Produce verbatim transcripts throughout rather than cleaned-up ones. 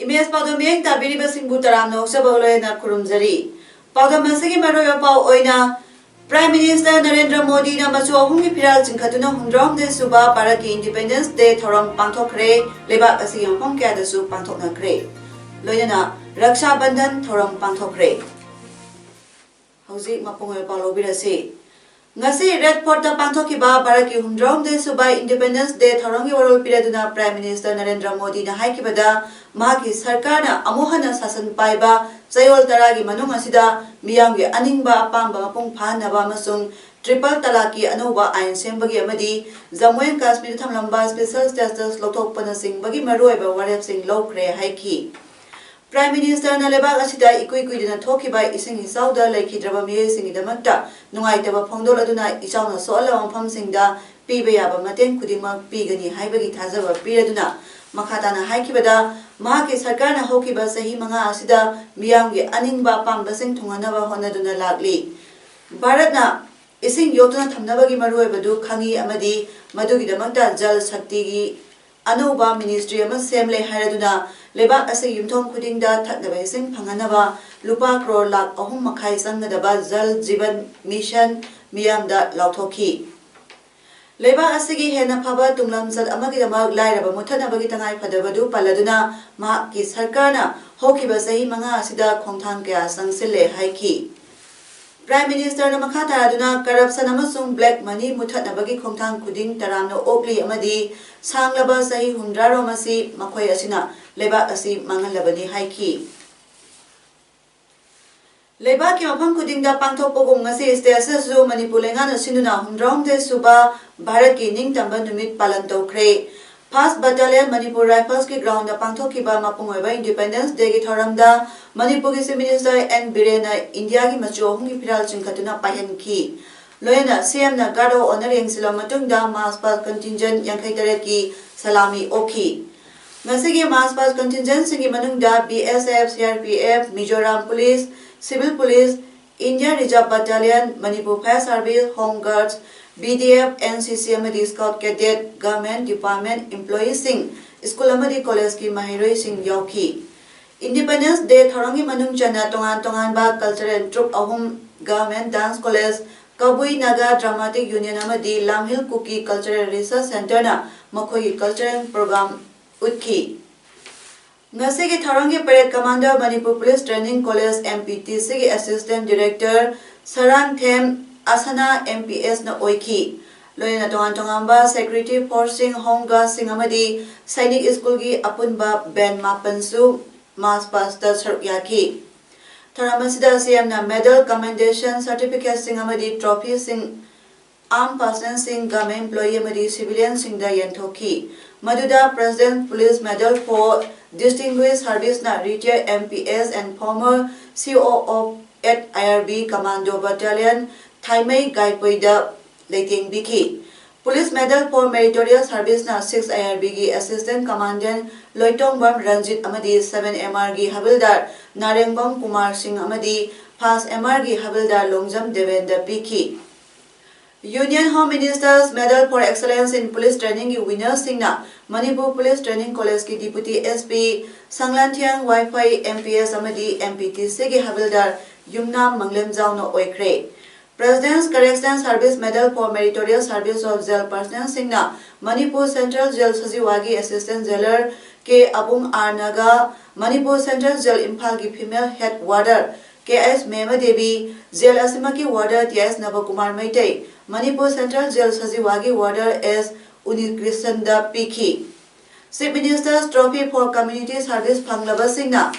Image ꯄꯥꯎꯗꯝ ꯃꯤꯠꯌꯦꯡ ꯇꯥꯕꯤꯔꯤꯕꯁꯤꯡꯕꯨ ꯇꯔꯥꯝꯅ ꯑꯣꯛꯆꯕ ꯂꯣꯏꯅꯅ ꯈꯨꯔꯨꯝꯖꯔꯤ꯫ ꯄꯥꯎꯗꯝ ꯑꯁꯤꯒꯤ ꯃꯔꯨꯑꯣꯏꯕ ꯄꯥꯎ ꯑꯣꯏꯅ, Prime Minister ꯅꯔꯦꯟꯗ꯭ꯔ ꯃꯣꯗꯤꯅ ꯃꯆꯨ ꯑꯍꯨꯝꯒꯤ ꯐꯤꯔꯥꯜ ꯆꯤꯡꯈꯠꯇꯨꯅ ꯍꯨꯝꯗ꯭ꯔꯥꯍꯨꯝꯗꯣꯏ ꯁꯨꯕ ꯚꯥꯔꯠꯀꯤ Independence Day ꯊꯧꯔꯝ ꯄꯥꯡꯊꯣꯛꯈ꯭ꯔꯦ꯫ ꯂꯩꯕꯥꯛ ꯑꯁꯤꯒꯤ ꯃꯐꯝ ꯀꯌꯥꯗꯁꯨ ꯄꯥꯡꯊꯣꯛꯅꯈ꯭ꯔꯦ꯫ ꯂꯣꯏꯅꯅ ꯔꯛꯁꯥ ꯕꯟꯙꯟ ꯊꯧꯔꯝ ꯄꯥꯡꯊꯣꯛꯈ꯭ꯔꯦ꯫ ꯍꯧꯖꯤꯛ ꯃꯄꯨꯡ ꯑꯣꯏꯕ ꯄꯥꯎ ꯂꯧꯕꯤꯔꯁꯤ꯫ ꯉꯁꯤ ꯔꯦꯗ ꯐꯣꯔꯠꯇ ꯄꯥꯡꯊꯣꯛꯈꯤꯕ ꯚꯥꯔꯠꯀꯤ ꯍꯨꯝꯗ꯭ꯔꯥꯍꯨꯝꯗꯣꯏ ꯁꯨꯕ Independence Day ꯊꯧꯔꯝꯒꯤ ꯋꯥꯔꯣꯜ ꯄꯤꯔꯗꯨꯅ Prime Minister ꯅꯔꯦꯟꯗ꯭ꯔ ꯃꯣꯗꯤꯅ ꯍꯥꯏꯈꯤꯕꯗ, ꯃꯍꯥꯛꯀꯤ ꯁꯔꯀꯥꯔꯅ ꯑꯃꯨꯛ ꯍꯟꯅ ꯁꯥꯁꯟ ꯄꯥꯏꯕ ꯆꯌꯣꯜ ꯇꯔꯥꯒꯤ ꯃꯅꯨꯡ ꯑꯁꯤꯗ ꯃꯤꯌꯥꯝꯒꯤ ꯑꯅꯤꯡꯕ ꯑꯄꯥꯝꯕ ꯃꯄꯨꯡ ꯐꯥꯍꯟꯅꯕ ꯑꯃꯁꯨꯡ ꯇ꯭ꯔꯤꯄꯜ ꯇꯂꯥꯛꯀꯤ ꯑꯅꯧꯕ ꯑꯥꯏꯟ ꯁꯦꯝꯕꯒꯤ ꯑꯃꯗꯤ ꯖꯝꯃꯨ ꯑꯦꯟ ꯀꯥꯁꯃꯤꯔꯗ ꯊꯝꯂꯝꯕ special status ꯂꯧꯊꯣꯛꯄꯅꯆꯤꯡꯕꯒꯤ ꯃꯔꯨꯑꯣꯏꯕ ꯋꯥꯔꯦꯞꯁꯤꯡ ꯂꯧꯈ꯭ꯔꯦ ꯍꯥꯏꯈꯤ꯫ Prime Ministerꯅ ꯂꯩꯕꯥꯛ ꯑꯁꯤꯗ ꯏꯀꯨꯏ ꯀꯨꯏꯗꯅ ꯊꯣꯛꯈꯤꯕ ꯏꯁꯤꯡ ꯏꯆꯥꯎꯗ ꯂꯩꯈꯤꯗ꯭ꯔꯕ ꯃꯤꯑꯣꯏꯁꯤꯡꯒꯤꯗꯃꯛꯇ ꯅꯨꯡꯉꯥꯏꯇꯕ ꯐꯣꯡꯗꯣꯛꯂꯗꯨꯅ, ꯏꯆꯥꯎꯅ ꯁꯣꯛꯍꯜꯂꯕ ꯃꯐꯝꯁꯤꯡꯗ ꯄꯤꯕ ꯌꯥꯕ ꯃꯇꯦꯡ ꯈꯨꯗꯤꯡꯃꯛ ꯄꯤꯒꯅꯤ ꯍꯥꯏꯕꯒꯤ ꯊꯥꯖꯕ ꯄꯤꯔꯗꯨꯅ, ꯃꯈꯥ ꯇꯥꯅ ꯍꯥꯏꯈꯤꯕꯗ, ꯃꯍꯥꯛꯀꯤ ꯁꯔꯀꯥꯔꯅ ꯍꯧꯈꯤꯕ ꯆꯍꯤ ꯃꯉꯥ ꯑꯁꯤꯗ ꯃꯤꯌꯥꯝꯒꯤ ꯑꯅꯤꯡꯕ ꯑꯄꯥꯝꯕꯁꯤꯡ ꯊꯨꯡꯍꯟꯅꯕ ꯍꯣꯠꯅꯗꯨꯅ ꯂꯥꯛꯂꯤ꯫ ꯚꯥꯔꯠꯅ ꯏꯁꯤꯡ ꯌꯣꯛꯇꯨꯅ ꯊꯝꯅꯕꯒꯤ ꯃꯔꯨꯑꯣꯏꯕꯗꯨ ꯈꯪꯏ ꯑꯃꯗꯤ ꯃꯗꯨꯒꯤꯗꯃꯛꯇ ꯖꯜ ꯁꯛꯇꯤꯒꯤ ꯑꯅꯧꯕ ministry ꯑꯃ ꯁꯦꯝꯂꯦ ꯍꯥꯏꯔꯗꯨꯅ, ꯂꯩꯕꯥꯛ ꯑꯁꯤꯒꯤ ꯌꯨꯝꯊꯣꯡ ꯈꯨꯗꯤꯡꯗ ꯊꯛꯅꯕ ꯏꯁꯤꯡ ꯐꯪꯍꯟꯅꯕ ꯂꯨꯄꯥ ꯀ꯭ꯔꯣꯔ ꯂꯥꯈ ꯑꯍꯨꯝ ꯃꯈꯥꯏ ꯆꯪꯒꯗꯕ ꯖꯜ ꯖꯤꯕꯟ ꯃꯤꯁꯟ ꯃꯤꯌꯥꯝꯗ ꯂꯥꯎꯊꯣꯛꯈꯤ꯫ ꯂꯩꯕꯥꯛ ꯑꯁꯤꯒꯤ ꯍꯦꯟꯅ ꯐꯕ ꯇꯨꯡꯂꯝꯆꯠ ꯑꯃꯒꯤꯗꯃꯛ ꯂꯥꯏꯔꯕ ꯃꯨꯠꯊꯠꯅꯕꯒꯤ ꯇꯉꯥꯏ ꯐꯗꯕꯗꯨ ꯄꯜꯂꯗꯨꯅ, ꯃꯍꯥꯛꯀꯤ ꯁꯔꯀꯥꯔꯅ ꯍꯧꯈꯤꯕ ꯆꯍꯤ ꯃꯉꯥ ꯑꯁꯤꯗ ꯈꯣꯡꯊꯥꯡ ꯀꯌꯥ ꯆꯪꯁꯤꯜꯂꯦ ꯍꯥꯏꯈꯤ꯫ Prime Ministerꯅ ꯃꯈꯥ ꯇꯥꯔꯗꯨꯅ, corruption ꯑꯃꯁꯨꯡ black money ꯃꯨꯠꯊꯠꯅꯕꯒꯤ ꯈꯣꯡꯊꯥꯡ ꯈꯨꯗꯤꯡ ꯇꯔꯥꯝꯅ ꯑꯣꯛꯂꯤ ꯑꯃꯗꯤ ꯁꯥꯡꯂꯕ ꯆꯍꯤ ꯍꯨꯝꯗ꯭ꯔꯥꯔꯣꯝ ꯑꯁꯤ ꯃꯈꯣꯏ ꯑꯁꯤꯅ ꯂꯩꯕꯥꯛ ꯑꯁꯤ ꯃꯥꯡꯍꯜꯂꯕꯅꯤ ꯍꯥꯏꯈꯤ꯫ ꯂꯩꯕꯥꯛꯀꯤ ꯃꯐꯝ ꯈꯨꯗꯤꯡꯗ ꯄꯥꯡꯊꯣꯛꯄꯒꯨꯝ ꯉꯁꯤ state ꯑꯁꯤꯗꯁꯨ ꯃꯅꯤꯄꯨꯔ ꯂꯩꯉꯥꯛꯅ ꯁꯤꯟꯗꯨꯅ ꯍꯨꯝꯗ꯭ꯔꯥꯍꯨꯝꯗꯣꯏ ꯁꯨꯕ ꯚꯥꯔꯠꯀꯤ ꯅꯤꯡꯇꯝꯕ ꯅꯨꯃꯤꯠ ꯄꯥꯂꯟ ꯇꯧꯈ꯭ꯔꯦ꯫ First Battalion Manipur Riflesꯀꯤ groundꯗ ꯄꯥꯡꯊꯣꯛꯈꯤꯕ ꯃꯄꯨꯡ ꯑꯣꯏꯕ Independence Dayꯒꯤ ꯊꯧꯔꯝꯗ ꯃꯅꯤꯄꯨꯔꯒꯤ Chief Minister ꯑꯦꯟ ꯕꯤꯔꯦꯟꯅ ꯏꯟꯗꯤꯌꯥꯒꯤ ꯃꯆꯨ ꯑꯍꯨꯝꯒꯤ ꯐꯤꯔꯥꯜ ꯆꯤꯡꯈꯠꯇꯨꯅ ꯄꯥꯏꯍꯟꯈꯤ꯫ ꯂꯣꯏꯅꯅ ꯁꯤꯑꯦꯝꯅ Guard of Honour ꯌꯦꯡꯁꯤꯜꯂꯕ ꯃꯇꯨꯡꯗ March Past Contingent ꯌꯥꯡꯈꯩ ꯇꯔꯦꯠꯀꯤ ꯁꯂꯥꯃꯤ ꯑꯣꯛꯈꯤ꯫ ꯉꯁꯤꯒꯤ March Past Contingentꯁꯤꯡꯒꯤ ꯃꯅꯨꯡꯗ B S F, C R P F, Mizoram police, civil police, Indian Reserve Battalion, Manipur Fire Service, Home Guards, B D F, N C C ꯑꯃꯗꯤ Scout Cadet, Government Department employeeꯁꯤꯡ, school ꯑꯃꯗꯤ ꯀꯣꯂꯦꯖꯀꯤ ꯃꯍꯩꯔꯣꯏꯁꯤꯡ ꯌꯥꯎꯈꯤ꯫ Independence Day ꯊꯧꯔꯝꯒꯤ ꯃꯅꯨꯡ ꯆꯟꯅ ꯇꯣꯉꯥꯟ ꯇꯣꯉꯥꯟꯕ cultural troupe ꯑꯍꯨꯝ, Government Dance College, ꯀꯕꯨꯏ ꯅꯥꯒꯥ Dramatic Union ꯑꯃꯗꯤ ꯂꯥꯡꯍꯤꯜ ꯀꯨꯀꯤ Cultural Research Centreꯅ ꯃꯈꯣꯏꯒꯤ cultural program ꯎꯠꯈꯤ꯫ ꯉꯁꯤꯒꯤ ꯊꯧꯔꯝꯒꯤ parade commander Manipur Police Training College, M P T Cꯒꯤ Assistant Director Sarangthem ꯑꯁꯅꯥ M P Sꯅ ꯑꯣꯏꯈꯤ꯫ ꯂꯣꯏꯅꯅ ꯇꯣꯉꯥꯟ ꯇꯣꯉꯥꯟꯕ security forceꯁꯤꯡ, Home Guardꯁꯤꯡ ꯑꯃꯗꯤ ꯁꯩꯅꯤꯛ ꯁ꯭ꯀꯨꯜꯒꯤ ꯑꯄꯨꯟꯕ band ꯃꯥꯄꯟꯁꯨ March Pastꯇ ꯁꯔꯨꯛ ꯌꯥꯈꯤ꯫ ꯊꯧꯔꯝ ꯑꯁꯤꯗ ꯁꯤꯑꯦꯝꯅ medal, commendation certificateꯁꯤꯡ ꯑꯃꯗꯤ trophyꯁꯤꯡ armed personnelꯁꯤꯡ, government employee ꯑꯃꯗꯤ civilianꯁꯤꯡꯗ ꯌꯦꯟꯊꯣꯛꯈꯤ꯫ ꯃꯗꯨꯗ President Police Medal for Distinguished Serviceꯅ retired M P S and former C O of eight I R B Commando Battalion ꯊꯥꯏꯃꯩ ꯒꯥꯏꯄꯣꯏꯗ ꯂꯩꯇꯦꯡꯕꯤꯈꯤ꯫ Police Medal for Meritorious Serviceꯅ six I R Bꯒꯤ Assistant Commandant ꯂꯣꯏꯇꯣꯡꯕꯝ ꯔꯟꯖꯤꯠ ꯑꯃꯗꯤ seven M Rꯒꯤ ꯍꯕꯤꯜꯗꯥꯔ ꯅꯥꯔꯦꯡꯕꯝ ꯀꯨꯃꯥꯔ ꯁꯤꯡ ꯑꯃꯗꯤ five M Rꯒꯤ ꯍꯕꯤꯜꯗꯥꯔ Longjam ꯗꯦꯕꯦꯟꯗ ꯄꯤꯈꯤ꯫ Union Home Minister's Medal for Excellence in Police Trainingꯒꯤ winnerꯁꯤꯡꯅ Manipur Police Training Collegeꯀꯤ Deputy S P ꯁꯪꯂꯥꯟꯊꯤꯌꯥꯡ ꯋꯥꯏꯐꯩ M P S ꯑꯃꯗꯤ M P T Cꯒꯤ ꯍꯕꯤꯜꯗꯥꯔ ꯌꯨꯝꯅꯥꯝ ꯃꯪꯂꯦꯝꯖꯥꯎꯅ ꯑꯣꯏꯈ꯭ꯔꯦ꯫ President's Correctional Service Medal for Meritorious Service of Jail Personnelꯁꯤꯡꯅ Manipur Central Jail ꯁꯖꯤꯋꯥꯒꯤ Assistant Jailer K Abung R Naga, Manipur Central Jail ꯏꯝꯐꯥꯜꯒꯤ Female Head Warder K S Mema Devi, jail ꯑꯁꯤꯃꯛꯀꯤ warder T S Nabakumar Meitei, Manipur Central Jail ꯁꯖꯤꯋꯥꯒꯤ warder S ꯎꯅꯤꯀ꯭ꯔꯤꯁꯟꯗ ꯄꯤꯈꯤ꯫ Chief Minister's Trophy for Community Service ꯐꯪꯂꯕꯁꯤꯡꯅ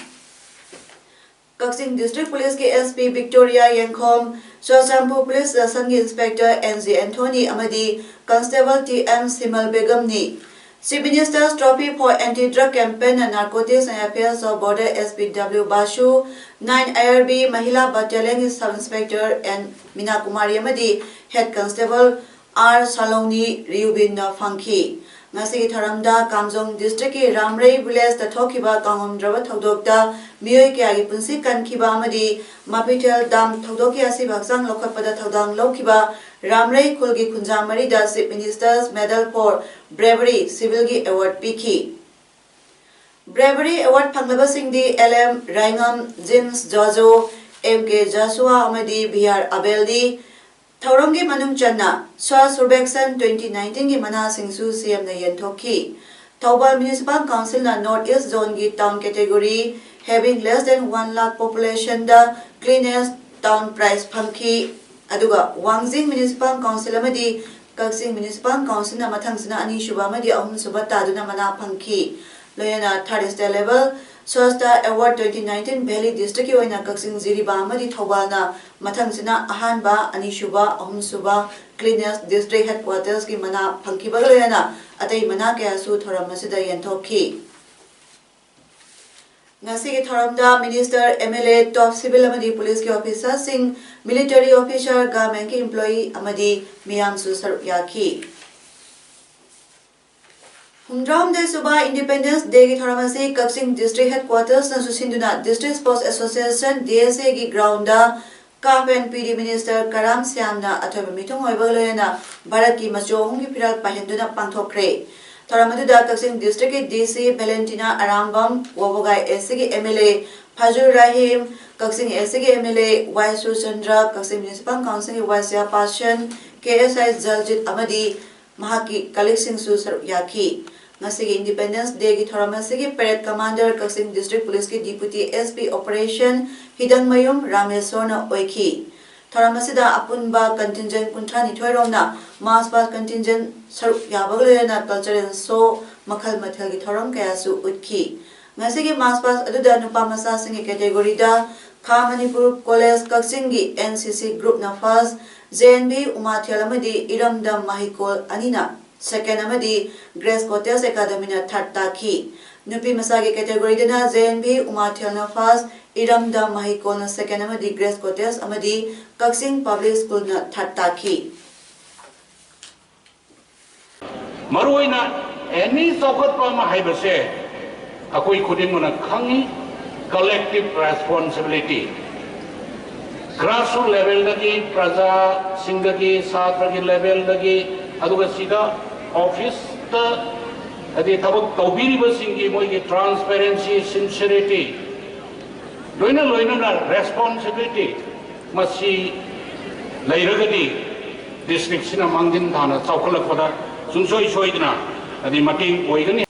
Kakching District Policeꯀꯤ S P Victoria ꯌꯦꯡꯈꯣꯝ, Churachandpur Police Stationꯒꯤ Inspector N G Anthony ꯑꯃꯗꯤ Constable T M ꯁꯤꯃꯜ ꯕꯦꯒꯝꯅꯤ꯫ Chief Minister's Trophy for Anti-Drug Campaign and Narcotics and Affairs of Border S P W Basu, nine I R B Mahila Battalion Sub Inspector N Meena Kumari ꯑꯃꯗꯤ Head Constable R Saloni Riubinꯅ ꯐꯪꯈꯤ꯫ ꯉꯁꯤꯒꯤ ꯊꯧꯔꯝꯗ ꯀꯥꯝꯖꯣꯡ districtꯀꯤ ꯔꯥꯝꯔꯩ villageꯇ ꯊꯣꯛꯈꯤꯕ ꯀꯥꯎꯉꯝꯗ꯭ꯔꯕ ꯊꯧꯗꯣꯛꯇ ꯃꯤꯑꯣꯏ ꯀꯌꯥꯒꯤ ꯄꯨꯟꯁꯤ ꯀꯟꯈꯤꯕ ꯑꯃꯗꯤ ꯃꯥꯄꯤꯊꯦꯜ dam ꯊꯧꯗꯣꯛꯀꯤ ꯑꯁꯤꯕ ꯍꯛꯆꯥꯡ ꯂꯧꯈꯠꯄꯗ ꯊꯧꯗꯥꯡ ꯂꯧꯈꯤꯕ ꯔꯥꯝꯔꯩ ꯈꯨꯜꯒꯤ ꯈꯨꯟꯖꯥ ꯃꯔꯤꯗ Chief Minister's Medal for Bravery civilꯒꯤ award ꯄꯤꯈꯤ꯫ Bravery award ꯐꯪꯂꯕꯁꯤꯡꯗꯤ L M ꯔꯥꯏꯉꯝ, James ꯖꯣꯖꯣ, M K ꯖꯁꯨꯋꯥ ꯑꯃꯗꯤ B R ꯑꯕꯦꯜꯅꯤ꯫ ꯊꯧꯔꯝꯒꯤ ꯃꯅꯨꯡ ꯆꯟꯅ Swachh Survekshan twenty nineteenꯒꯤ ꯃꯅꯥꯁꯤꯡꯁꯨ C Mꯅ ꯌꯦꯟꯊꯣꯛꯈꯤ꯫ Thoubal Municipal Councilꯅ North East Zoneꯒꯤ town category having less than one lakh populationꯗ cleanest town prize ꯐꯪꯈꯤ꯫ ꯑꯗꯨꯒ ꯋꯥꯡꯖꯤꯡ Municipal Council ꯑꯃꯗꯤ ꯀꯛꯆꯤꯡ Municipal Councilꯅ ꯃꯊꯪꯁꯤꯅ ꯑꯅꯤꯁꯨꯕ ꯑꯃꯗꯤ ꯑꯍꯨꯝꯁꯨꯕ ꯇꯥꯗꯨꯅ ꯃꯅꯥ ꯐꯪꯈꯤ꯫ ꯂꯣꯏꯅꯅ third state level Swachhta Award twenty nineteen Valley Districtꯀꯤ ꯑꯣꯏꯅ ꯀꯛꯆꯤꯡ, ꯖꯤꯔꯤꯕꯥꯝ ꯑꯃꯗꯤ ꯊꯧꯕꯥꯜꯅ ꯃꯊꯪꯁꯤꯅ ꯑꯍꯥꯟꯕ, ꯑꯅꯤꯁꯨꯕ, ꯑꯍꯨꯝꯁꯨꯕ, cleanest district headquartersꯀꯤ ꯃꯅꯥ ꯐꯪꯈꯤꯕꯒ ꯂꯣꯏꯅꯅ ꯑꯇꯩ ꯃꯅꯥ ꯀꯌꯥꯁꯨ ꯊꯧꯔꯝ ꯑꯁꯤꯗ ꯌꯦꯟꯊꯣꯛꯈꯤ꯫ ꯉꯁꯤꯒꯤ ꯊꯧꯔꯝꯗ minister, M L A, top civil ꯑꯃꯗꯤ policeꯀꯤ officerꯁꯤꯡ, military officer, governmentꯀꯤ employee ꯑꯃꯗꯤ ꯃꯤꯌꯥꯝꯁꯨ ꯁꯔꯨꯛ ꯌꯥꯈꯤ꯫ ꯍꯨꯝꯗ꯭ꯔꯥꯍꯨꯝꯗꯣꯏ ꯁꯨꯕ Independence Dayꯒꯤ ꯊꯧꯔꯝ ꯑꯁꯤ ꯀꯛꯆꯤꯡ District Headquartersꯅꯁꯨ ꯁꯤꯟꯗꯨꯅ District Sports Association, D S Aꯒꯤ groundꯗ CAF and P D minister ꯀꯔꯥꯝ ꯁ꯭ꯌꯥꯝꯅ ꯑꯊꯣꯏꯕ ꯃꯤꯊꯨꯡ ꯑꯣꯏꯕꯒ ꯂꯣꯏꯅꯅ ꯚꯥꯔꯠꯀꯤ ꯃꯆꯨ ꯑꯍꯨꯝꯒꯤ ꯐꯤꯔꯥꯜ ꯄꯥꯏꯍꯟꯗꯨꯅ ꯄꯥꯡꯊꯣꯛꯈ꯭ꯔꯦ꯫ ꯊꯧꯔꯝ ꯑꯗꯨꯗ ꯀꯛꯆꯤꯡ Districtꯀꯤ D C Valentina ꯑꯔꯥꯝꯕꯝ, ꯋꯥꯕꯒꯥꯏ ACꯒꯤ M L A ꯐꯖꯨꯔ Rahim, Kakching ACꯒꯤ M L A Y Surchandra, Kakching Municipal Councilꯒꯤ Y Chairperson K S I ꯖꯜꯖꯤꯠ ꯑꯃꯗꯤ ꯃꯍꯥꯛꯀꯤ colleagueꯁꯤꯡꯁꯨ ꯁꯔꯨꯛ ꯌꯥꯈꯤ꯫ ꯉꯁꯤꯒꯤ Independence Dayꯒꯤ ꯊꯧꯔꯝ ꯑꯁꯤꯒꯤ parade commander ꯀꯛꯆꯤꯡ District Policeꯀꯤ Deputy S P Operation ꯍꯤꯗꯪꯃꯌꯨꯝ ꯔꯥꯃꯦꯁꯣꯔꯅ ꯑꯣꯏꯈꯤ꯫ ꯊꯧꯔꯝ ꯑꯁꯤꯗ ꯑꯄꯨꯟꯕ contingent ꯀꯨꯟꯊ꯭ꯔꯥ ꯅꯤꯊꯣꯏ ꯔꯣꯝꯅ march past contingent ꯁꯔꯨꯛ ꯌꯥꯕꯒ ꯂꯣꯏꯅꯅ cultural show ꯃꯈꯜ ꯃꯊꯦꯜꯒꯤ ꯊꯧꯔꯝ ꯀꯌꯥꯁꯨ ꯎꯠꯈꯤ꯫ ꯉꯁꯤꯒꯤ march past ꯑꯗꯨꯗ ꯅꯨꯄꯥ ꯃꯆꯥꯁꯤꯡꯒꯤ categoryꯗ ꯈꯥ ꯃꯅꯤꯄꯨꯔ College ꯀꯛꯆꯤꯡꯒꯤ N C C groupꯅ first, J N V ꯎꯃꯥꯊꯦꯜ ꯑꯃꯗꯤ ꯏꯔꯝꯗꯝ ꯃꯍꯩꯀꯣꯜ ꯑꯅꯤꯅ second ꯑꯃꯗꯤ Grace Cottage Academyꯅ third ꯇꯥꯈꯤ꯫ ꯅꯨꯄꯤ ꯃꯆꯥꯒꯤ categoryꯗꯅ J N V ꯎꯃꯥꯊꯦꯜꯅ first, ꯏꯔꯝꯗꯝ ꯃꯍꯩꯀꯣꯜꯅ second ꯑꯃꯗꯤ Grace Cottage ꯑꯃꯗꯤ ꯀꯛꯆꯤꯡ Public Schoolꯅ third ꯇꯥꯈꯤ꯫ ꯃꯔꯨꯑꯣꯏꯅ ꯑꯦꯅꯤ ꯆꯥꯎꯈꯠꯄ ꯑꯃ ꯍꯥꯏꯕꯁꯦ ꯑꯩꯈꯣꯏ ꯈꯨꯗꯤꯡꯃꯛꯅ ꯈꯪꯉꯤ꯫ Collective responsibility, grassroot levelꯗꯒꯤ, ꯄ꯭ꯔꯖꯥꯁꯤꯡꯗꯒꯤ, ꯁꯥꯇ꯭ꯔꯒꯤ levelꯗꯒꯤ, ꯑꯗꯨꯒ ꯁꯤꯗ officeꯇ, ꯍꯥꯏꯗꯤ ꯊꯕꯛ ꯇꯧꯕꯤꯔꯤꯕꯁꯤꯡꯒꯤ ꯃꯣꯏꯒꯤ transparency, sincerity, ꯂꯣꯏꯅ ꯂꯣꯏꯅꯅ responsibility ꯃꯁꯤ ꯂꯩꯔꯒꯗꯤ districtꯁꯤꯅ ꯃꯥꯡꯖꯤꯟ ꯊꯥꯅ ꯆꯥꯎꯈꯠꯂꯛꯄꯗ ꯁꯨꯡꯁꯣꯏ ꯁꯣꯏꯗꯅ ꯍꯥꯏꯗꯤ ꯃꯇꯦꯡ ꯑꯣꯏꯒꯅꯤ꯫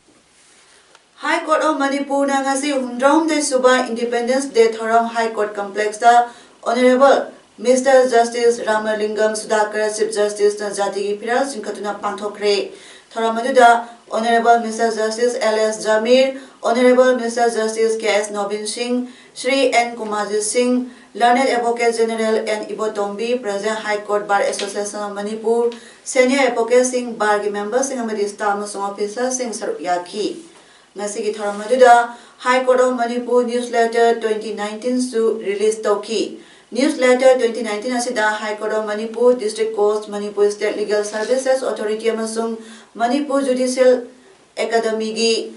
High Court of Manipurꯅ ꯉꯁꯤ ꯍꯨꯝꯐꯨꯇꯔꯨꯛ ꯁꯨꯕ Independence Day ꯊꯧꯔꯝ High Court Complexꯇ Honorable Mister Justice Ramalingam Sudhakar, Chief Justiceꯅ ꯖꯥꯇꯤꯒꯤ ꯐꯤꯔꯥꯜ ꯆꯤꯡꯈꯠꯇꯨꯅ ꯄꯥꯡꯊꯣꯛꯈ꯭ꯔꯦ꯫ ꯊꯧꯔꯝ ꯑꯗꯨꯗ Honorable Mister Justice L S Jamir, Honorable Mister Justice K S Nobin Singh, Shri N Kumarjit Singh, Learned Advocate General N Ibotombi, President High Court Bar Association of Manipur, Senior Advocatesꯁꯤꯡ, barꯒꯤ memberꯁꯤꯡ ꯑꯃꯗꯤ staff ꯑꯃꯁꯨꯡ officerꯁꯤꯡ ꯁꯔꯨꯛ ꯌꯥꯈꯤ꯫ ꯉꯁꯤꯒꯤ ꯊꯧꯔꯝ ꯑꯗꯨꯗ High Court of Manipur Newsletter twenty nineteenꯁꯨ release ꯇꯧꯈꯤ꯫ Newsletter twenty nineteen ꯑꯁꯤꯗ High Court of Manipur, District Courts, Manipur State Legal Services Authority ꯑꯃꯁꯨꯡ Manipur Judicial Academyꯒꯤ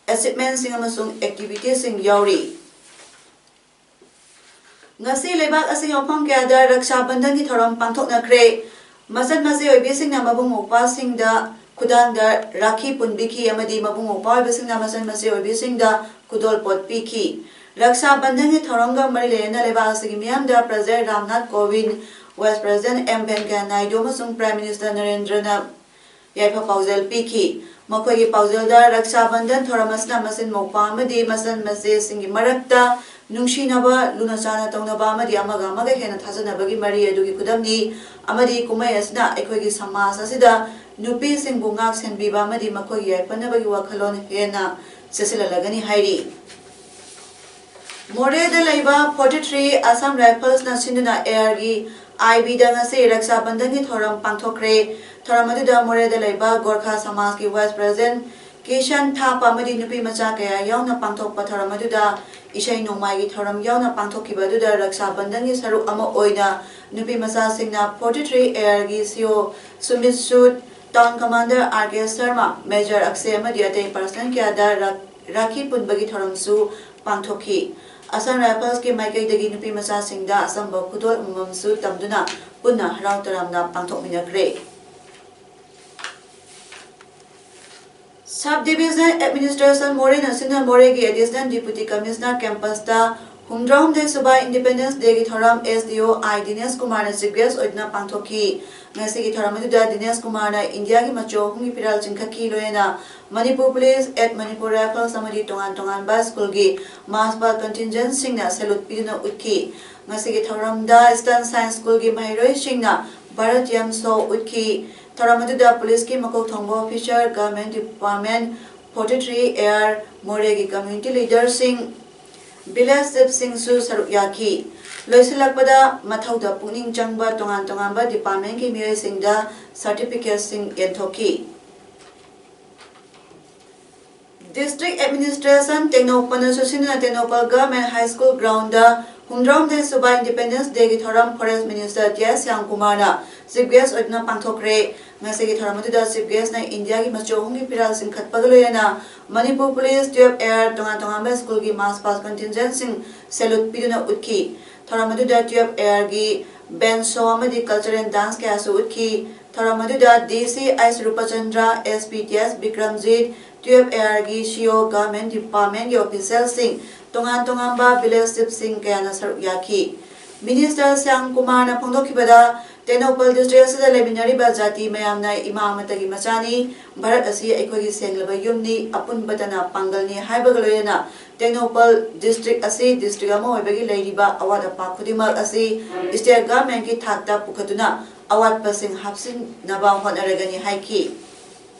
achievementꯁꯤꯡ ꯑꯃꯁꯨꯡ activityꯁꯤꯡ ꯌꯥꯎꯔꯤ꯫ ꯉꯁꯤ ꯂꯩꯕꯥꯛ ꯑꯁꯤꯒꯤ ꯃꯐꯝ ꯀꯌꯥꯗ ꯔꯛꯁꯥ ꯕꯟꯙꯟꯒꯤ ꯊꯧꯔꯝ ꯄꯥꯡꯊꯣꯛꯅꯈ꯭ꯔꯦ꯫ ꯃꯆꯟ ꯃꯆꯦ ꯑꯣꯏꯕꯤꯁꯤꯡꯅ ꯃꯕꯨꯡ ꯃꯧꯄ꯭ꯋꯥꯁꯤꯡꯗ ꯈꯨꯗꯥꯡꯗ ꯔꯥꯈꯤ ꯄꯨꯟꯕꯤꯈꯤ ꯑꯃꯗꯤ ꯃꯕꯨꯡ ꯃꯧꯄ꯭ꯋꯥ ꯑꯣꯏꯕꯁꯤꯡꯅ ꯃꯆꯟ ꯃꯆꯦ ꯑꯣꯏꯕꯤꯁꯤꯡꯗ ꯈꯨꯗꯣꯜꯄꯣꯠ ꯄꯤꯈꯤ꯫ ꯔꯛꯁꯥ ꯕꯟꯙꯟꯒꯤ ꯊꯧꯔꯝꯒ ꯃꯔꯤ ꯂꯩꯅꯅ ꯂꯩꯕꯥꯛ ꯑꯁꯤꯒꯤ ꯃꯤꯌꯥꯝꯗ President Ramnath ꯀꯣꯕꯤꯟꯗ, Vice President M ꯚꯦꯡꯀꯌꯥ Naidu ꯑꯃꯁꯨꯡ Prime Minister ꯅꯔꯦꯟꯗ꯭ꯔꯅ ꯌꯥꯏꯐ ꯄꯥꯎꯖꯦꯜ ꯄꯤꯈꯤ꯫ ꯃꯈꯣꯏꯒꯤ ꯄꯥꯎꯖꯦꯜꯗ ꯔꯛꯁꯥ ꯕꯟꯙꯟ ꯊꯧꯔꯝ ꯑꯁꯤꯅ ꯃꯆꯤꯟ ꯃꯧꯄ꯭ꯋꯥ ꯑꯃꯗꯤ ꯃꯆꯟ ꯃꯆꯦꯁꯤꯡꯒꯤ ꯃꯔꯛꯇ ꯅꯨꯡꯁꯤꯅꯕ, ꯂꯨꯅ ꯆꯥꯟꯅ ꯇꯧꯅꯕ ꯑꯃꯗꯤ ꯑꯃꯒ ꯑꯃꯒ ꯍꯦꯟꯅ ꯊꯥꯖꯅꯕꯒꯤ ꯃꯔꯤ ꯑꯗꯨꯒꯤ ꯈꯨꯗꯝꯅꯤ ꯑꯃꯗꯤ ꯀꯨꯝꯍꯩ ꯑꯁꯤꯅ ꯑꯩꯈꯣꯏꯒꯤ ꯁꯃꯥꯖ ꯑꯁꯤꯗ ꯅꯨꯄꯤꯁꯤꯡꯕꯨ ꯉꯥꯛ ꯁꯦꯟꯕꯤꯕ ꯑꯃꯗꯤ ꯃꯈꯣꯏꯒꯤ ꯌꯥꯏꯐꯅꯕꯒꯤ ꯋꯥꯈꯜꯂꯣꯟ ꯍꯦꯟꯅ ꯆꯦꯠꯁꯤꯜꯍꯜꯂꯒꯅꯤ ꯍꯥꯏꯔꯤ꯫ ꯃꯣꯔꯦꯗ ꯂꯩꯕ forty three Assam Riflesꯅ ꯁꯤꯟꯗꯨꯅ ꯑꯦꯌꯔꯒꯤ ꯑꯥꯏ ꯕꯤꯗ ꯉꯁꯤ ꯔꯛꯁꯥ ꯕꯟꯙꯟꯒꯤ ꯊꯧꯔꯝ ꯄꯥꯡꯊꯣꯛꯈ꯭ꯔꯦ꯫ ꯊꯧꯔꯝ ꯑꯗꯨꯗ ꯃꯣꯔꯦꯗ ꯂꯩꯕ ꯒꯣꯔꯈꯥ ꯁꯃꯥꯖꯀꯤ ꯚꯥꯏꯁ ꯄ꯭ꯔꯦꯁꯤꯗꯦꯟꯠ ꯀꯤꯁꯟ ꯊꯥꯄ ꯑꯃꯗꯤ ꯅꯨꯄꯤ ꯃꯆꯥ ꯀꯌꯥ ꯌꯥꯎꯅ ꯄꯥꯡꯊꯣꯛꯄ ꯊꯧꯔꯝ ꯑꯗꯨꯗ ꯏꯁꯩ ꯅꯣꯡꯃꯥꯏꯒꯤ ꯊꯧꯔꯝ ꯌꯥꯎꯅ ꯄꯥꯡꯊꯣꯛꯈꯤꯕ ꯑꯗꯨꯗ ꯔꯛꯁꯥ ꯕꯟꯙꯟꯒꯤ ꯁꯔꯨꯛ ꯑꯃ ꯑꯣꯏꯅ ꯅꯨꯄꯤ ꯃꯆꯥꯁꯤꯡꯅ forty three ARꯒꯤ CO Sumit Sood, town commander R K Sharma, major Akshay ꯑꯃꯗꯤ ꯑꯇꯩ ꯄꯥꯔꯁꯅꯦꯜ ꯀꯌꯥꯗ ꯔꯥ-, ꯔꯥꯈꯤ ꯄꯨꯟꯕꯒꯤ ꯊꯧꯔꯝꯁꯨ ꯄꯥꯡꯊꯣꯛꯈꯤ꯫ ꯑꯁꯥꯝ ꯔꯥꯏꯐꯜꯁꯀꯤ ꯃꯥꯏꯀꯩꯗꯒꯤ ꯅꯨꯄꯤ ꯃꯆꯥꯁꯤꯡꯗ ꯑꯆꯝꯕ ꯈꯨꯗꯣꯜ ꯑꯃꯃꯝꯁꯨ ꯇꯝꯗꯨꯅ ꯄꯨꯟꯅ ꯍꯔꯥꯎ ꯇꯌꯥꯝꯅ ꯄꯥꯡꯊꯣꯛꯃꯤꯟꯅꯈ꯭ꯔꯦ꯫ Sub Division Administration ꯃꯣꯔꯦꯅ ꯁꯤꯟꯅ ꯃꯣꯔꯦꯒꯤ Additional Deputy Commissioner campusꯇ ꯍꯨꯝꯗ꯭ꯔꯥꯍꯨꯝꯗꯣꯏ ꯁꯨꯕ Independence Dayꯒꯤ ꯊꯧꯔꯝ SDO I ꯗꯤꯅꯦꯁ ꯀꯨꯃꯥꯔꯅ chief guest ꯑꯣꯏꯗꯨꯅ ꯄꯥꯡꯊꯣꯛꯈꯤ꯫ ꯉꯁꯤꯒꯤ ꯊꯧꯔꯝ ꯑꯗꯨꯗ ꯗꯤꯅꯦꯁ ꯀꯨꯃꯥꯔꯅ ꯏꯟꯗꯤꯌꯥꯒꯤ ꯃꯆꯨ ꯑꯍꯨꯝꯒꯤ ꯐꯤꯔꯥꯜ ꯆꯤꯡꯈꯠꯈꯤ, ꯂꯣꯏꯅꯅ Manipur Police at Manipur Rifles ꯑꯃꯗꯤ ꯇꯣꯉꯥꯟ ꯇꯣꯉꯥꯟꯕ ꯁ꯭ꯀꯨꯜꯒꯤ ꯃꯥꯔꯁ ꯄꯥꯁ ꯀꯟꯇꯤꯟꯖꯦꯟꯠꯁꯤꯡꯅ salute ꯄꯤꯗꯨꯅ ꯎꯠꯈꯤ꯫ ꯉꯁꯤꯒꯤ ꯊꯧꯔꯝꯗ Eastern Science Schoolꯒꯤ ꯃꯍꯩꯔꯣꯏꯁꯤꯡꯅ ꯚꯥꯔꯠꯇꯤꯌꯝ ꯁꯣ ꯎꯠꯈꯤ꯫ ꯊꯧꯔꯝ ꯑꯗꯨꯗ ꯄꯨꯂꯤꯁꯀꯤ ꯃꯀꯣꯛ ꯊꯣꯡꯕ officer, Government Department forty three AR, ꯃꯣꯔꯦꯒꯤ community leaderꯁꯤꯡ, village chiefꯁꯤꯡꯁꯨ ꯁꯔꯨꯛ ꯌꯥꯈꯤ꯫ ꯂꯣꯏꯁꯤꯜꯂꯛꯄꯗ ꯃꯊꯧꯗ ꯄꯨꯛꯅꯤꯡ ꯆꯪꯕ ꯇꯣꯉꯥꯟ ꯇꯣꯉꯥꯟꯕ departmentꯀꯤ ꯃꯤꯑꯣꯏꯁꯤꯡꯗ certificateꯁꯤꯡ ꯌꯦꯟꯊꯣꯛꯈꯤ꯫ District Administration ꯇꯦꯡꯅꯧꯄꯜꯅ ꯁꯨꯁꯤꯟꯗꯨꯅ Tengnoupal Government High School groundꯗ ꯍꯨꯝꯗ꯭ꯔꯥꯍꯨꯝꯗꯣꯏ ꯁꯨꯕ Independence Dayꯒꯤ ꯊꯧꯔꯝ Forest Minister J. ꯁ꯭ꯌꯥꯝꯀꯨꯃꯥꯔꯅ chief guest ꯑꯣꯏꯗꯨꯅ ꯄꯥꯡꯊꯣꯛꯈ꯭ꯔꯦ꯫ ꯉꯁꯤꯒꯤ ꯊꯧꯔꯝ ꯑꯗꯨꯗ chief guestꯅ ꯏꯟꯗꯤꯌꯥꯒꯤ ꯃꯆꯨ ꯑꯍꯨꯝꯒꯤ ꯐꯤꯔꯥꯜ ꯆꯤꯡꯈꯠꯄꯒ ꯂꯣꯏꯅꯅ Manipur Police, twelve AR, ꯇꯣꯉꯥꯟ ꯇꯣꯉꯥꯟꯕ ꯁ꯭ꯀꯨꯜꯒꯤ ꯃꯥꯔꯁ ꯄꯥꯁ ꯀꯟꯇꯤꯟꯖꯦꯟꯠꯁꯤꯡ salute ꯄꯤꯗꯨꯅ ꯎꯠꯈꯤ꯫ ꯊꯧꯔꯝ ꯑꯗꯨꯗ twelve ARꯒꯤ band show ꯑꯃꯗꯤ cultural dance ꯀꯌꯥꯁꯨ ꯎꯠꯈꯤ꯫ ꯊꯧꯔꯝ ꯑꯗꯨꯗ DC ꯑꯩꯆ ꯔꯨꯄꯆꯟꯗ꯭ꯔ, SP ꯇꯤ ꯑꯦꯁ ꯕꯤꯀ꯭ꯔꯝꯖꯤꯠ, twelve ARꯒꯤ CO, Government Departmentꯀꯤ officialꯁꯤꯡ, ꯇꯣꯉꯥꯟ ꯇꯣꯉꯥꯟꯕ village chiefꯁꯤꯡ ꯀꯌꯥꯅ ꯁꯔꯨꯛ ꯌꯥꯈꯤ꯫ Minister ꯁ꯭ꯌꯥꯝ ꯀꯨꯃꯥꯔꯅ ꯐꯣꯡꯗꯣꯛꯈꯤꯕꯗ, ꯇꯦꯡꯅꯧꯄꯜ district ꯑꯁꯤꯗ ꯂꯩꯃꯤꯟꯅꯔꯤꯕ ꯖꯥꯇꯤ ꯃꯌꯥꯝꯅ ꯏꯃꯥ ꯑꯃꯠꯇꯒꯤ ꯃꯆꯥꯅꯤ꯫ ꯚꯥꯔꯠ ꯑꯁꯤ ꯑꯩꯈꯣꯏꯒꯤ ꯁꯦꯡꯂꯕ ꯌꯨꯝꯅꯤ, ꯑꯄꯨꯟꯕꯇꯅ ꯄꯥꯡꯒꯜꯅꯤ ꯍꯥꯏꯕꯒ ꯂꯣꯏꯅꯅ ꯇꯦꯡꯅꯧꯄꯜ district ꯑꯁꯤ district ꯑꯃ ꯑꯣꯏꯕꯒꯤ ꯂꯩꯔꯤꯕ ꯑꯋꯥꯠ ꯑꯄꯥ ꯈꯨꯗꯤꯡꯃꯛ ꯑꯁꯤ state governmentꯀꯤ ꯊꯥꯛꯇ ꯄꯨꯈꯠꯇꯨꯅ ꯑꯋꯥꯠꯄꯁꯤꯡ ꯍꯥꯞꯆꯤꯟꯅꯕ ꯍꯣꯠꯅꯔꯒꯅꯤ ꯍꯥꯏꯈꯤ꯫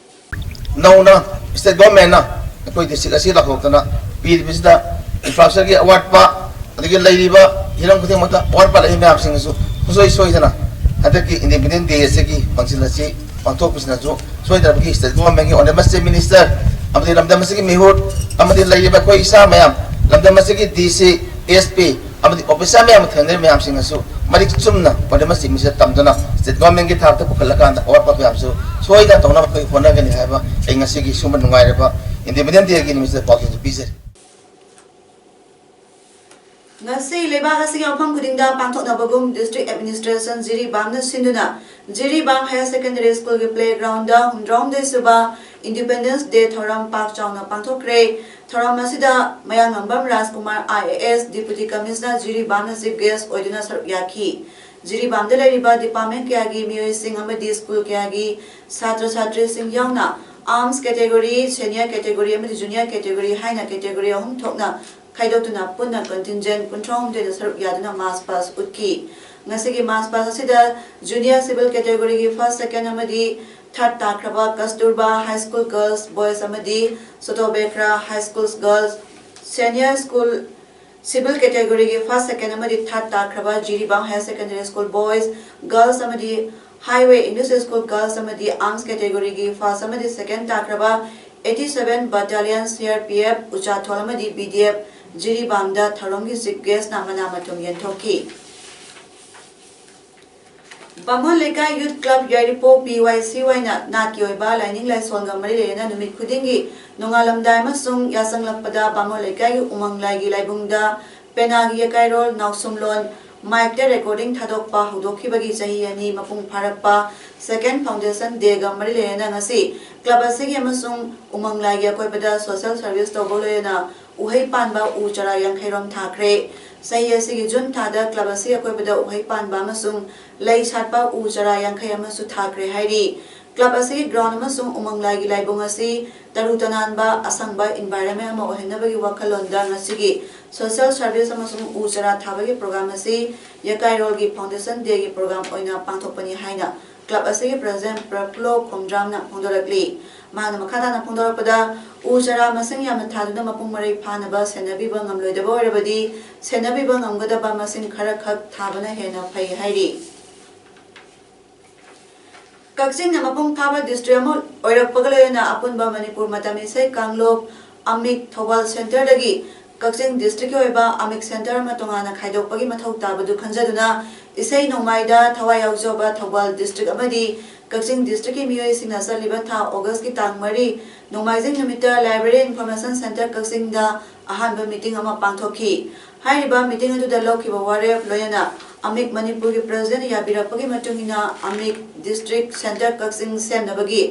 ꯅꯧꯅ state governmentꯅ ꯑꯩꯈꯣꯏ district ꯑꯁꯤ ꯂꯥꯎꯊꯣꯛꯇꯅ ꯄꯤꯔꯤꯕꯁꯤꯗ infrastructureꯒꯤ ꯑꯋꯥꯠꯄ, ꯑꯗꯒꯤ ꯂꯩꯔꯤꯕ ꯍꯤꯔꯝ ꯈꯨꯗꯤꯡꯃꯛꯇ ꯑꯋꯥꯠꯄ ꯂꯩꯔꯤꯕ ꯃꯌꯥꯝꯁꯤꯡ ꯑꯁꯨ ꯁꯨꯡꯁꯣꯏ ꯁꯣꯏꯗꯅ ꯍꯟꯗꯛꯀꯤ Independence Day ꯑꯁꯤꯒꯤ council ꯑꯁꯤ ꯄꯥꯡꯊꯣꯛꯄꯁꯤꯅꯁꯨ ꯁꯣꯏꯗꯅꯕꯒꯤ state government ꯀꯤ honourable minister ꯑꯃꯗꯤ ꯂꯝꯗꯝ ꯑꯁꯤꯒꯤ ꯃꯤꯍꯨꯠ ꯑꯃꯗꯤ ꯂꯩꯔꯤꯕ ꯑꯩꯈꯣꯏ ꯏꯁꯥ ꯃꯌꯥꯝ, ꯂꯝꯗꯝ ꯑꯁꯤꯒꯤ D C, S P ꯑꯃꯗꯤ officer ꯃꯌꯥꯝ, ꯊꯦꯡꯅꯔꯤꯕ ꯃꯌꯥꯝꯁꯤꯡꯅꯁꯨ ꯃꯔꯤꯛ ꯆꯨꯝꯅ honourable minister ꯇꯝꯗꯨꯅ state government ꯀꯤ ꯊꯥꯛꯇ ꯄꯨꯈꯠꯂꯀꯥꯟꯗ ꯑꯋꯥꯠꯄ ꯃꯌꯥꯝꯁꯨ ꯁꯣꯏꯗꯅ ꯇꯧꯅꯕ ꯑꯩꯈꯣꯏ ꯍꯣꯠꯅꯒꯅꯤ ꯍꯥꯏꯕ ꯑꯩ ꯉꯁꯤꯒꯤ ꯁꯨꯝꯕ ꯅꯨꯡꯉꯥꯏꯔꯕ Independence Day ꯒꯤ ꯅꯨꯃꯤꯠꯁꯤꯗ ꯄꯥꯎꯖꯦꯜꯁꯨ ꯄꯤꯖꯔꯤ꯫ ꯉꯁꯤ ꯂꯩꯕꯥꯛ ꯑꯁꯤꯒꯤ ꯃꯐꯝ ꯈꯨꯗꯤꯡꯗ ꯄꯥꯡꯊꯣꯛꯅꯕꯒꯨꯝ District Administration ꯖꯤꯔꯤꯕꯥꯝꯅ ꯁꯤꯟꯗꯨꯅ ꯖꯤꯔꯤꯕꯥꯝ Higher Secondary School ꯒꯤ playground ꯗ ꯍꯨꯝꯐꯨꯇꯔꯨꯛ ꯁꯨꯕ Independence Day ꯊꯧꯔꯝ ꯄꯥꯛ ꯆꯥꯎꯅ ꯄꯥꯡꯊꯣꯛꯈ꯭ꯔꯦ꯫ ꯊꯧꯔꯝ ꯑꯁꯤꯗ ꯃꯌꯥꯡꯂꯝꯕꯝ ꯔꯥꯖꯀꯨꯃꯥꯔ, I A S, Deputy Commissioner ꯖꯤꯔꯤꯕꯥꯝꯅ chief guest ꯑꯣꯏꯗꯨꯅ ꯁꯔꯨꯛ ꯌꯥꯈꯤ꯫ ꯖꯤꯔꯤꯕꯥꯝꯗ ꯂꯩꯔꯤꯕ department ꯀꯌꯥꯒꯤ ꯃꯤꯑꯣꯏꯁꯤꯡ ꯑꯃꯗꯤ school ꯀꯌꯥꯒꯤ ꯁꯥꯇ꯭ꯔ ꯁꯥꯇ꯭ꯔꯤꯁꯤꯡ ꯌꯥꯎꯅ arms category, senior category ꯑꯃꯗꯤ junior category ꯍꯥꯏꯅ category ꯑꯍꯨꯝ ꯊꯣꯛꯅ ꯈꯥꯏꯗꯣꯛꯇꯨꯅ ꯄꯨꯟꯅ contingent ꯀꯨꯟꯊ꯭ꯔꯥ ꯍꯨꯝꯗꯣꯏꯗ ꯁꯔꯨꯛ ꯌꯥꯗꯨꯅ march past ꯎꯠꯈꯤ꯫ ꯉꯁꯤꯒꯤ march past ꯑꯁꯤꯗ junior civil category ꯒꯤ first, second ꯑꯃꯗꯤ third ꯇꯥꯈ꯭ꯔꯕ ꯀꯁꯇꯨꯔꯕꯥ High School Girls Boys ꯑꯃꯗꯤ ꯁꯣꯇꯣꯕꯦꯈ꯭ꯔꯥ High School Girls, senior school civil category ꯒꯤ first, second ꯑꯃꯗꯤ third ꯇꯥꯈ꯭ꯔꯕ Jiribam Higher Secondary School Boys, Girls ꯑꯃꯗꯤ Highway English School Girls ꯑꯃꯗꯤ arms category ꯒꯤ first ꯑꯃꯗꯤ second ꯇꯥꯈ꯭ꯔꯕ eighty seven Battalion C R P F ꯎꯆꯥꯊꯣꯜ ꯑꯃꯗꯤ B D F ꯖꯤꯔꯤꯕꯥꯝꯗ ꯊꯧꯔꯝꯒꯤ chief guest ꯅ ꯃꯅꯥ ꯃꯊꯨꯝ ꯌꯦꯟꯊꯣꯛꯈꯤ꯫ ꯕꯥꯃꯣꯟ ꯂꯩꯀꯥꯏ Youth Club ꯌꯥꯏꯔꯤꯄꯣꯛ B Y C Y ꯅ ꯅꯥꯠꯀꯤ ꯑꯣꯏꯕ ꯂꯥꯏꯅꯤꯡ ꯂꯥꯏꯁꯣꯟꯒ ꯃꯔꯤ ꯂꯩꯅꯅ ꯅꯨꯃꯤꯠ ꯈꯨꯗꯤꯡꯒꯤ ꯅꯣꯡꯉꯥꯜꯂꯝꯗꯥꯏ ꯑꯃꯁꯨꯡ ꯌꯥꯆꯪꯂꯛꯄꯗ ꯕꯥꯃꯣꯟ ꯂꯩꯀꯥꯏꯒꯤ ꯎꯃꯪ ꯂꯥꯏꯒꯤ ꯂꯥꯏꯕꯨꯡꯗ ꯄꯦꯅꯥꯒꯤ ꯌꯦꯀꯥꯏꯔꯣꯜ, ꯅꯥꯎꯁꯨꯝꯂꯣꯟ, mic ꯇ recording ꯊꯥꯗꯣꯛꯄ ꯍꯧꯗꯣꯛꯈꯤꯕꯒꯤ ꯆꯍꯤ ꯑꯅꯤ ꯃꯄꯨꯡ ꯐꯥꯔꯛꯄ second Foundation Day ꯒ ꯃꯔꯤ ꯂꯩꯅꯅ ꯉꯁꯤ club ꯑꯁꯤꯒꯤ ꯑꯃꯁꯨꯡ ꯎꯃꯪ ꯂꯥꯏꯒꯤ ꯑꯀꯣꯏꯕꯗ social service ꯇꯧꯕ ꯂꯣꯏꯅꯅ ꯎꯍꯩ ꯄꯥꯟꯕ ꯎ ꯆꯥꯔꯥ ꯌꯥꯡꯈꯩ ꯔꯣꯝ ꯊꯥꯈ꯭ꯔꯦ꯫ ꯆꯍꯤ ꯑꯁꯤꯒꯤ June ꯊꯥꯗ club ꯑꯁꯤꯒꯤ ꯑꯀꯣꯏꯕꯗ ꯎꯍꯩ ꯄꯥꯟꯕ ꯑꯃꯁꯨꯡ ꯂꯩ ꯁꯥꯠꯄ ꯎ ꯆꯥꯔꯥ ꯌꯥꯡꯈꯩ ꯑꯃꯁꯨ ꯊꯥꯈ꯭ꯔꯦ ꯍꯥꯏꯔꯤ꯫ Club ꯑꯁꯤꯒꯤ ground ꯑꯃꯁꯨꯡ ꯎꯃꯪ ꯂꯥꯏꯒꯤ ꯂꯥꯏꯕꯨꯡ ꯑꯁꯤ ꯇꯔꯨ ꯇꯅꯥꯟꯕ, ꯑꯁꯪꯕ environment ꯑꯃ ꯑꯣꯏꯍꯟꯅꯕꯒꯤ ꯋꯥꯈꯜꯂꯣꯟꯗ ꯉꯁꯤꯒꯤ social service ꯑꯃꯁꯨꯡ ꯎ ꯆꯥꯔꯥ ꯊꯥꯕꯒꯤ program ꯑꯁꯤ ꯌꯥꯀꯥꯏꯔꯣꯜꯒꯤ Foundation Day ꯒꯤ program ꯑꯣꯏꯅ ꯄꯥꯡꯊꯣꯛꯄꯅꯤ ꯍꯥꯏꯅ club ꯑꯁꯤꯒꯤ president ꯄ꯭ꯔꯐꯨꯜꯂꯣ ꯈꯣꯡꯗ꯭ꯔꯥꯝꯅ ꯐꯣꯡꯗꯣꯔꯛꯂꯤ꯫ ꯃꯍꯥꯛꯅ ꯃꯈꯥ ꯇꯥꯅ ꯐꯣꯡꯗꯣꯔꯛꯄꯗ, ꯎ ꯆꯥꯔꯥ ꯃꯁꯤꯡ ꯌꯥꯝꯅ ꯊꯥꯗꯨꯅ ꯃꯄꯨꯡ ꯃꯔꯩ ꯐꯥꯅꯕ ꯁꯦꯟꯅꯕꯤꯕ ꯉꯝꯂꯣꯏꯗꯕ ꯑꯣꯏꯔꯕꯗꯤ, ꯁꯦꯟꯅꯕꯤꯕ ꯉꯝꯒꯗꯕ ꯃꯁꯤꯡ ꯈꯔꯈꯛ ꯊꯥꯕꯅ ꯍꯦꯟꯅ ꯐꯩ ꯍꯥꯏꯔꯤ꯫ ꯀꯛꯆꯤꯡꯅ ꯃꯄꯨꯡ ꯐꯥꯕ ꯗꯤꯁꯇ꯭ꯔꯤꯛ ꯑꯃ ꯑꯣꯏꯔꯛꯄꯒ ꯂꯣꯏꯅꯅ ꯑꯄꯨꯟꯕ ꯃꯅꯤꯄꯨꯔ ꯃꯇꯝ ꯏꯁꯩ ꯀꯥꯡꯂꯨꯞ ꯑꯃꯤꯛ ꯊꯧꯕꯥꯜ ꯁꯦꯟꯇꯔꯗꯒꯤ ꯀꯛꯆꯤꯡ ꯗꯤꯁꯇ꯭ꯔꯤꯛꯀꯤ ꯑꯣꯏꯕ ꯑꯃꯤꯛ ꯁꯦꯟꯇꯔ ꯑꯃ ꯇꯣꯉꯥꯟꯅ ꯈꯥꯏꯗꯣꯛꯄꯒꯤ ꯃꯊꯧ ꯇꯥꯕꯗꯨ ꯈꯟꯖꯗꯨꯅ ꯏꯁꯩ ꯅꯣꯡꯃꯥꯏꯗ ꯊꯋꯥꯏ ꯌꯥꯎꯖꯕ ꯊꯧꯕꯥꯜ ꯗꯤꯁꯇ꯭ꯔꯤꯛ ꯑꯃꯗꯤ ꯀꯛꯆꯤꯡ ꯗꯤꯁꯇ꯭ꯔꯤꯛꯀꯤ ꯃꯤꯑꯣꯏꯁꯤꯡꯅ ꯆꯠꯂꯤꯕ ꯊꯥ ꯑꯣꯒꯁꯀꯤ ꯇꯥꯡ ꯃꯔꯤ ꯅꯣꯡꯃꯥꯏꯖꯤꯡ ꯅꯨꯃꯤꯠꯇ ꯂꯥꯏꯕ꯭ꯔꯦꯔꯤ ꯏꯟꯐꯣꯔꯃꯦꯁꯟ ꯁꯦꯟꯇꯔ ꯀꯛꯆꯤꯡꯗ ꯑꯍꯥꯟꯕ ꯃꯤꯇꯤꯡ ꯑꯃ ꯄꯥꯡꯊꯣꯛꯈꯤ꯫ ꯍꯥꯏꯔꯤꯕ ꯃꯤꯇꯤꯡ ꯑꯗꯨꯗ ꯂꯧꯈꯤꯕ ꯋꯥꯔꯦꯞ ꯂꯣꯏꯅꯅ ꯑꯃꯤꯛ ꯃꯅꯤꯄꯨꯔꯒꯤ ꯄ꯭ꯔꯁꯤꯗꯦꯟꯠ ꯌꯥꯕꯤꯔꯛꯄꯒꯤ ꯃꯇꯨꯡ ꯏꯟꯅ ꯑꯃꯤꯛ ꯗꯤꯁꯇ꯭ꯔꯤꯛ ꯁꯦꯟꯇꯔ ꯀꯛꯆꯤꯡ ꯁꯦꯝꯅꯕꯒꯤ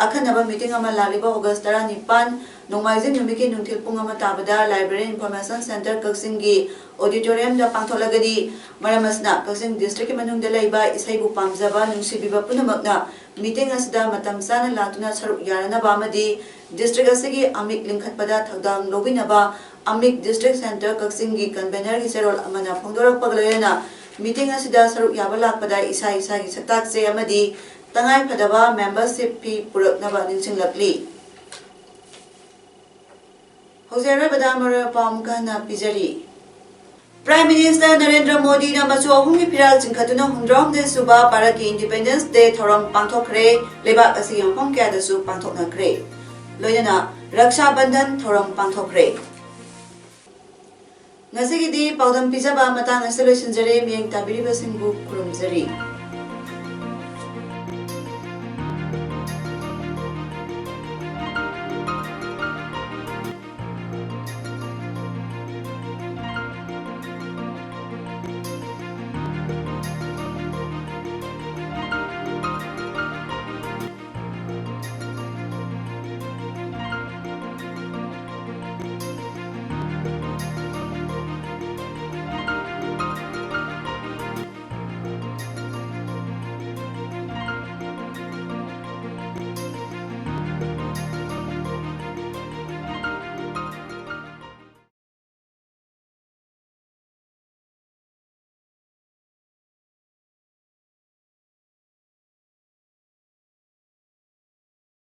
ꯑꯈꯟꯅꯕ ꯃꯤꯇꯤꯡ ꯑꯃ ꯂꯥꯛꯂꯤꯕ ꯑꯣꯒꯁ ꯇꯔꯥꯅꯤꯄꯥꯟ ꯅꯣꯡꯃꯥꯏꯖꯤꯡ ꯅꯨꯃꯤꯠꯀꯤ ꯅꯨꯡꯊꯤꯜ ꯄꯨꯡ ꯑꯃ ꯇꯥꯕꯗ ꯂꯥꯏꯕ꯭ꯔꯦꯔꯤ ꯏꯟꯐꯣꯔꯃꯦꯁꯟ ꯁꯦꯟꯇꯔ ꯀꯛꯆꯤꯡꯒꯤ ꯑꯣꯗꯤꯇꯣꯔꯤꯌꯝꯗ ꯄꯥꯡꯊꯣꯛꯂꯒꯅꯤ꯫ ꯃꯔꯝ ꯑꯁꯤꯅ ꯀꯛꯆꯤꯡ ꯗꯤꯁꯇ꯭ꯔꯤꯛꯀꯤ ꯃꯅꯨꯡꯗ ꯂꯩꯕ ꯏꯁꯩꯕꯨ ꯄꯥꯝꯖꯕ ꯅꯨꯡꯁꯤꯕꯤꯕ ꯄꯨꯝꯅꯃꯛꯅ ꯃꯤꯇꯤꯡ ꯑꯁꯤꯗ ꯃꯇꯝ ꯆꯥꯅ ꯂꯥꯛꯇꯨꯅ ꯁꯔꯨꯛ ꯌꯥꯅꯅꯕ ꯑꯃꯗꯤ ꯗꯤꯁꯇ꯭ꯔꯤꯛ ꯑꯁꯤꯒꯤ ꯑꯃꯤꯛ ꯂꯤꯡꯈꯠꯄꯗ ꯊꯧꯗꯥꯡ ꯂꯧꯕꯤꯅꯕ ꯑꯃꯤꯛ ꯗꯤꯁꯇ꯭ꯔꯤꯛ ꯁꯦꯟꯇꯔ ꯀꯛꯆꯤꯡꯒꯤ ꯀꯟꯚꯦꯅꯔꯒꯤ ꯆꯦꯔꯣꯜ ꯑꯃꯅ ꯐꯣꯡꯗꯣꯔꯛꯄꯒ ꯂꯣꯏꯅꯅ ꯃꯤꯇꯤꯡ ꯑꯁꯤꯗ ꯁꯔꯨꯛ ꯌꯥꯕ ꯂꯥꯛꯄꯗ ꯏꯁꯥ ꯏꯁꯥꯒꯤ ꯁꯛꯇꯥꯛ ꯆꯦ ꯑꯃꯗꯤ ꯇꯉꯥꯏ ꯐꯗꯕ ꯃꯦꯝꯕꯔꯁꯤꯞ ꯐꯤ ꯄꯨꯔꯛꯅꯕ ꯅꯤꯡꯁꯤꯡꯂꯛꯂꯤ꯫ ꯍꯧꯖꯤꯛ ꯑꯔꯣꯏꯕꯗ ꯃꯔꯨꯑꯣꯏꯕ ꯄꯥꯎ ꯑꯃꯨꯛꯀ ꯍꯟꯅ ꯄꯤꯖꯔꯤ꯫ ꯄ꯭ꯔꯥꯏꯝ ꯃꯤꯅꯤꯁꯇꯔ ꯅꯔꯦꯟꯗ꯭ꯔ ꯃꯣꯗꯤꯅ ꯃꯆꯨ ꯑꯍꯨꯝꯒꯤ ꯐꯤꯔꯥꯜ ꯆꯤꯡꯈꯠꯇꯨꯅ ꯍꯨꯝꯗ꯭ꯔꯥꯍꯨꯝꯗꯣꯏ ꯁꯨꯕ ꯚꯥꯔꯠꯀꯤ ꯏꯟꯗꯤꯄꯦꯟꯗꯦꯟꯁ ꯗꯦ ꯊꯧꯔꯝ ꯄꯥꯡꯊꯣꯛꯈ꯭ꯔꯦ꯫ ꯂꯩꯕꯥꯛ ꯑꯁꯤꯒꯤ ꯃꯐꯝ ꯀꯌꯥꯗꯁꯨ ꯄꯥꯡꯊꯣꯛꯅꯈ꯭ꯔꯦ꯫ ꯂꯣꯏꯅꯅ ꯔꯛꯁꯥ ꯕꯟꯙꯟ ꯊꯧꯔꯝ ꯄꯥꯡꯊꯣꯛꯈ꯭ꯔꯦ꯫ ꯉꯁꯤꯒꯤꯗꯤ ꯄꯥꯎꯗꯝ ꯄꯤꯖꯕ ꯃꯇꯥꯡ ꯑꯁꯤꯗ ꯂꯣꯏꯁꯤꯟꯖꯔꯦ꯫ ꯃꯤꯠꯌꯦꯡ ꯇꯥꯕꯤꯔꯤꯕꯁꯤꯡꯕꯨ ꯈꯨꯔꯨꯝꯖꯔꯤ꯫